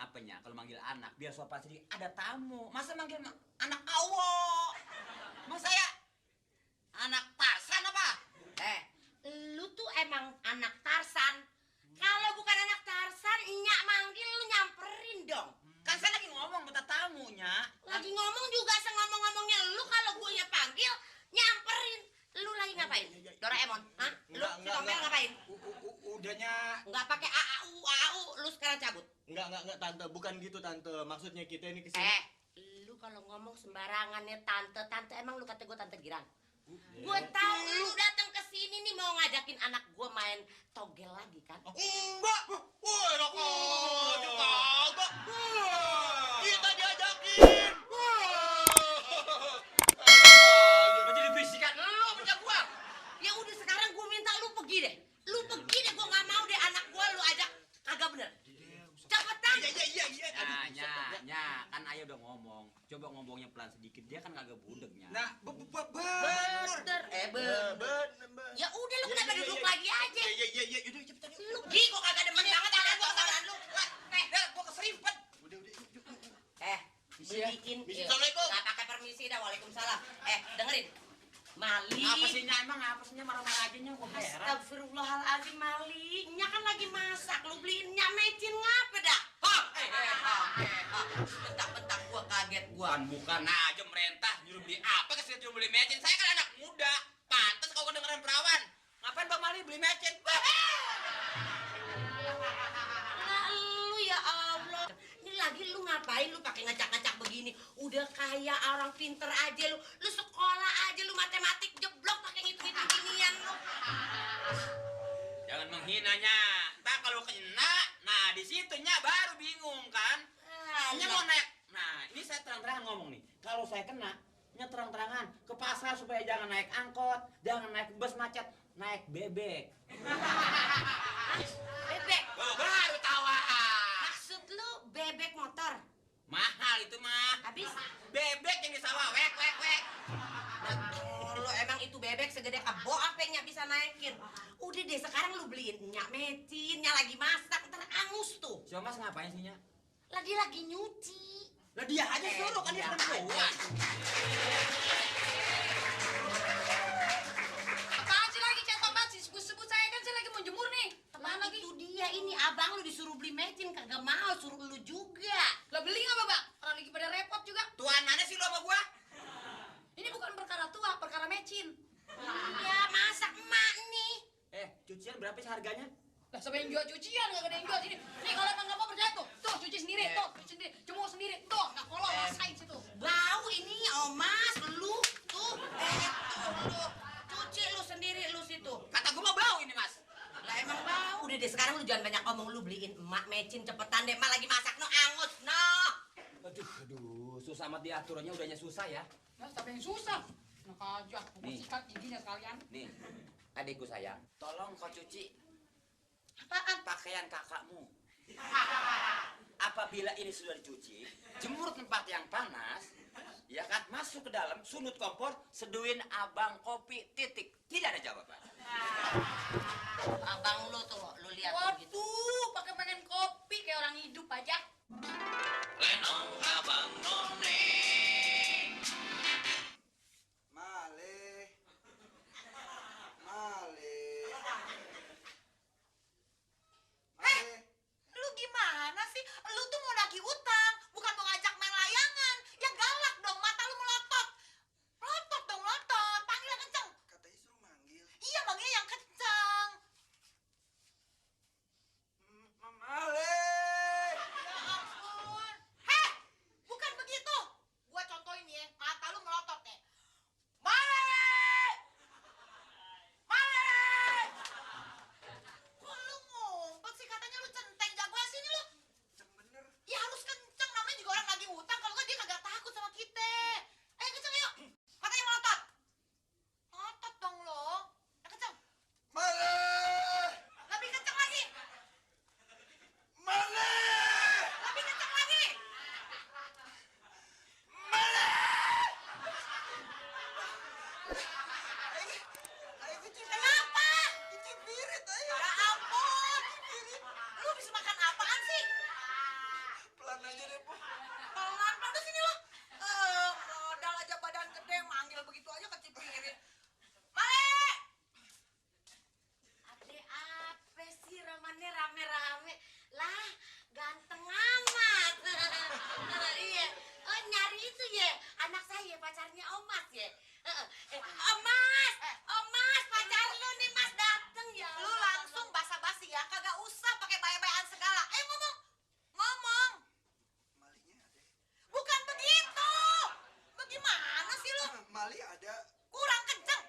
apanya kalau manggil anak biar sopan sedikit, ada tamu. Masa manggil anak awok? Masa ya anak Tarsan apa? Lu tuh emang anak Tarsan. Kalau bukan anak Tarsan, nyak manggil lu nyamperin dong. Kan saya lagi ngomong minta tamunya. Lagi ngomong juga ngomong-ngomongnya lu kalau gue ya panggil nyamperin. Lu lagi ngapain? Doraemon, hah? Lu si Tompel ngapain? Udahnya. Enggak pakai AAU, lu sekarang cabut. Enggak tante, bukan gitu tante. Maksudnya kita ini kesini. Lu kalau ngomong sembarangan ya tante emang lu kata gue tante girang. Gue tahu lu datang ke sini nih mau ngajakin anak gue main togel lagi kan? Enggak. Wah, enak aja kagak. Kita diajakin. Lo jadi bisikan lo punya gua. Ya udah sekarang gue minta lu pergi deh. Lu pergi deh, gue nggak mau deh anak gue lu ajak kagak bener. Cepetan. Iya. Nya, kan ayah udah ngomong. Coba ngomongnya pelan sedikit, dia kan kagak budegnya. Nah, Bener. Ya udah lu kenapa duduk lagi aja? Iya, udah cepetan. Lu pergi kok kagak demen banget ada gua sama lu. Gua keserimpet. Udah. Beliin. Assalamualaikum. Nggak pakai permisi dah, waalaikumsalam. Dengerin. Mali. Apa sih Nya, emang apa sih Nya marah-marah aja Nya, gua heran. Astagfirullahaladzim, Mali. Nya kan lagi masak. Lu beliin Nya mecin ngapa dah? Bentak-bentak gua kaget gua. Bukan aja merentah nyuruh beli apa kesini nyuruh beli mecin. Saya kan anak muda. Pantes kalau kedengeran perawan. Ngapain Bang Mali beli mecin? Nah, lu ya Allah. Ini lagi lu ngapain lu pakai ngacak-ngacak begini? Udah kayak orang pinter aja lu. Lu sekolah aja lu matematik jeblok pakai ngitung-ngitung ginian lu. Jangan menghinanya. Ntar kalau kena, nah di situ Nya baru bingung kan? Nya mau naik. Nah, ini saya terang-terangan ngomong nih. Kalau saya kena, Nya terang-terangan ke pasar supaya jangan naik angkot, jangan naik bus macet, naik bebek. Bebek. Baru tawa. Maksud lu bebek motor? Mahal itu mah. Habis Bebek yang di sawah, wek. lu emang itu bebek segede kebo apa yang Nya bisa naikin? Udah deh sekarang lu beliin Nya mecin, Nya lagi masak, ntar angus tuh. Si Mas ngapain sih Nya? Lagi nyuci. Lah dia aja suruh kan dia perempuan. Apaan sih lagi chat banget sih? Sebut saya kan saya lagi mau jemur nih. Apaan lagi? Itu dia ini abang lu disuruh beli mecin kagak mau, suruh lu juga. Lah beli nggak Bang? Orang lagi pada repot juga. Tuan mana sih lu sama gua? Ini bukan perkara tua, perkara mecin. Ya masak emak nih. Cucian berapa sih harganya? Lah siapa yang jual cucian? Nggak ada yang jual sini. Nih kalau emang nggak mau percaya tuh cuci sendiri, cuci sendiri, jemur sendiri, tuh nggak kolong, rasain situ. Bau ini omas lu tuh. Lu cuci lu sendiri lu situ. Kata gua mau bau ini Mas. Lah emang bau. Udah deh sekarang lu jangan banyak ngomong, lu beliin emak mecin cepetan deh, emak lagi masak no angus no. Aduh, susah amat diaturannya udahnya susah ya. Nah, siapa yang susah? Enak aja, mau Nih. sikat giginya sekalian. Nih, adikku sayang, tolong kau cuci Apaan? pakaian kakakmu. Apabila ini sudah dicuci, jemur tempat yang panas, ya kan, masuk ke dalam, sunut kompor, seduin abang kopi, titik. Tidak ada jawaban. Abang lu tuh, lu lihat begitu. Waduh, pakai pengen kopi kayak orang hidup aja. Lenong abang none. Lu gimana sih? Lu tuh mau nagih utang, bukan mau ngajak main layangan. Ya galak dong, mata lu melotot. Melotot dong, melotot. Panggil yang kenceng. Katanya suruh manggil. Iya, manggilnya yang kenceng. Male. Ya ampun. Heh, bukan begitu. Gua Mas ya. Mas, Mas, pacar lu nih Mas dateng ya. Lu langsung basa-basi ya, kagak usah pakai bayar-bayaran segala. Ayo ngomong. Ngomong. Malinya ada. Bukan begitu. Bagaimana sih lu? Mali ada. Kurang kenceng.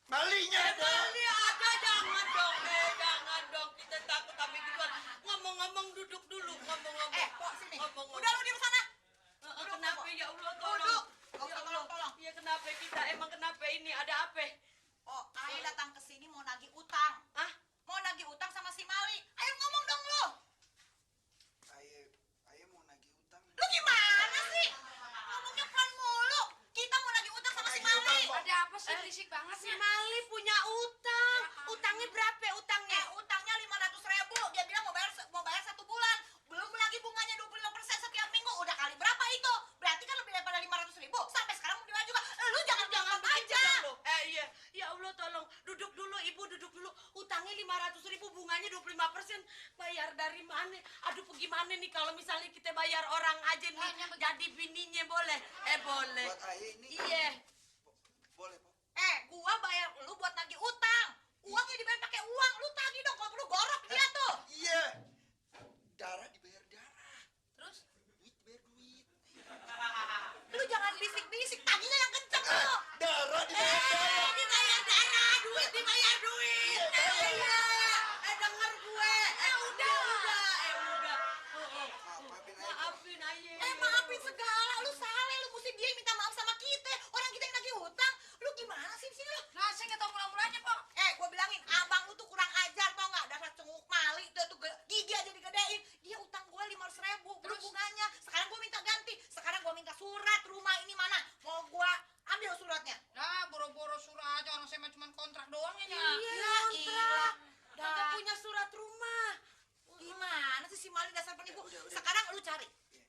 Malinya ada. Mali ada, jangan dong. Kita takut tapi duluan. Ngomong-ngomong duduk dulu, ngomong-ngomong. Kok sini. Ngomong-ngomong. Udah lu di sana. Kenapa ya Allah Duduk. tolong. Gak usah tolong-tolong. Iya kenapa kita? Emang kenapa ini? Ada apa? Oh, Ayo datang ke sini mau nagih utang. Hah? Mau nagih utang sama si Mali. Ayo ngomong dong lu. Ayo mau nagih utang. Lu gimana sih? Ngomongnya pelan mulu. Kita mau nagih utang sama si Mali. Ada apa sih berisik banget Si sih? Mali punya utang. Utangnya berapa utangnya? Utangnya 500.000. Dia bilang mau bayar 1 bulan. Belum lagi bunganya 25% setiap minggu. Udah kali berapa itu? Berarti kan lebih daripada 500.000. Sampai sekarang mau dibayar juga. Lu jangan begitu aja. dong, lu. Iya. Ya Allah tolong duduk dulu Ibu, duduk dulu. Utangnya 500.000, bunganya 25%. Bayar dari mana? Aduh gimana nih kalau misalnya kita bayar orang aja nih jadi bininya boleh? Boleh. Buat ayah ini. Iya. Boleh, Po. Gua bayar lu buat nagih utang. Uangnya dibayar pakai uang. Lu tagih dong kalau perlu gorok dia tuh. Iya. Darah dibayar darah. Terus Duit dibayar duit. lu jangan bisik-bisik. Tagihnya yang kenceng lu. Darah dibayar darah. Dibayar darah, duit dibayar duit. Iya. Denger gue. Udah. Maafin ayah. Maafin aja. Maafin segala. Lu salah. Lu mesti dia minta maaf sama kita. Orang kita yang nagih utang. Lu gimana sih di sini lu? Nah, saya nggak tahu mula-mulanya, Pak. Gua bilangin, abang lu tuh kurang ajar tau nggak? Dasar cenguk Mali tuh gigi aja digedein. Dia utang gua 500.000 belum bunganya. Sekarang gua minta ganti. Sekarang gua minta surat rumah ini mana? Mau gua ambil suratnya. Nah, boro-boro surat aja orang saya mah cuma kontrak doang ya. Iya, kontrak. Kagak punya surat rumah. Gimana sih si Mali dasar penipu? Udah. Sekarang lu cari. Iya.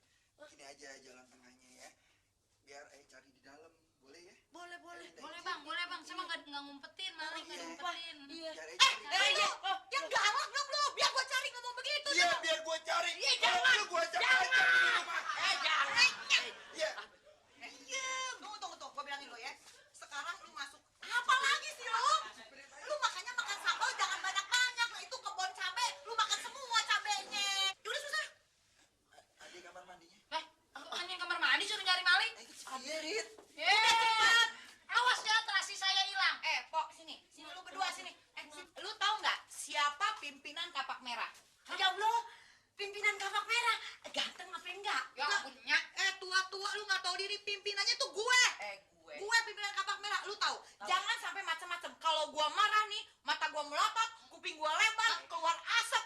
Gini aja jalan tengahnya ya. Biar ayah cari di dalam. Boleh ya? Boleh. Boleh, Bang. Saya mah nggak ngumpetin, malah nggak Iya. ngumpetin. Iya. Biar ayah cari. Yang galak dong lu. Biar gua cari ngomong begitu. Iya, dong. biar gua cari. Iya, Kalau jangan. perlu gua cari aja di rumah. Jangan. Iya. Tunggu. Gua bilangin lu ya. Sekarang lu masuk. Apa lagi sih lu? Lu makanya makan sambal jangan banyak-banyak. Nah, itu kebun cabe. Lu makan semua cabenya. Udah susah. Ada kamar mandinya. Aku kan yang kamar mandi suruh nyari maling. Iya, Rit. Awas ya, terasi saya hilang. Pok, sini lu berdua sini. Lu tahu nggak siapa pimpinan Kapak Merah? Ya Allah, pimpinan Kapak Merah. Ganteng apa enggak? Ya punya. Tua-tua lu nggak tahu diri pimpinannya tuh gue. Gue pimpinan Kapak Merah, lu tahu? Jangan sampai macam-macam. Kalau gua marah nih, mata gua melotot, kuping gua lebar, keluar asap,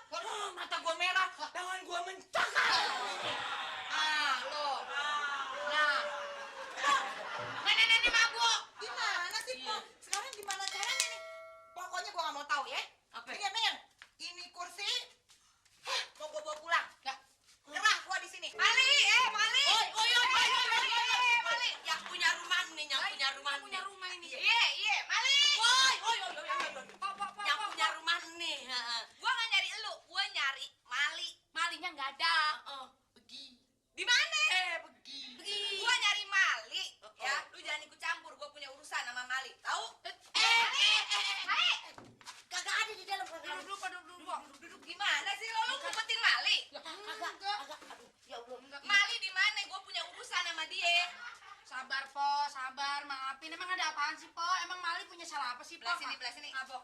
mata gua merah, tangan gua mencakar. Lo. Nah, Nenek mabuk. gimana sih, Pok? Sekarang gimana caranya nih? Pokoknya gua nggak mau tahu ya. Apa? Minggir. Ini kursi mau gua bawa pulang. Ya. Nyerah gua di sini. Mali. Mali. Yang punya rumah nih, yang punya rumah Punya rumah ini. Iya, Mali. Yang punya rumah nih. Gua nggak nyari elu, gua nyari Mali. Malinya nggak ada. Pergi. Di mana? Pergi. Gua nyari Mali. Ya, lu jangan ikut campur. Gua punya urusan sama Mali. Tahu? Mali. Kagak ada di dalam. Duduk dulu. Duduk gimana sih lo? Lu ngumpetin Mali? Agak. Aduh, ya Allah. Mali di mana? Gua punya urusan sama dia. Sabar, Po, sabar. Maafin. Emang ada apaan sih, Po? Emang Mali punya salah apa sih, Po? Belah sini. Apa?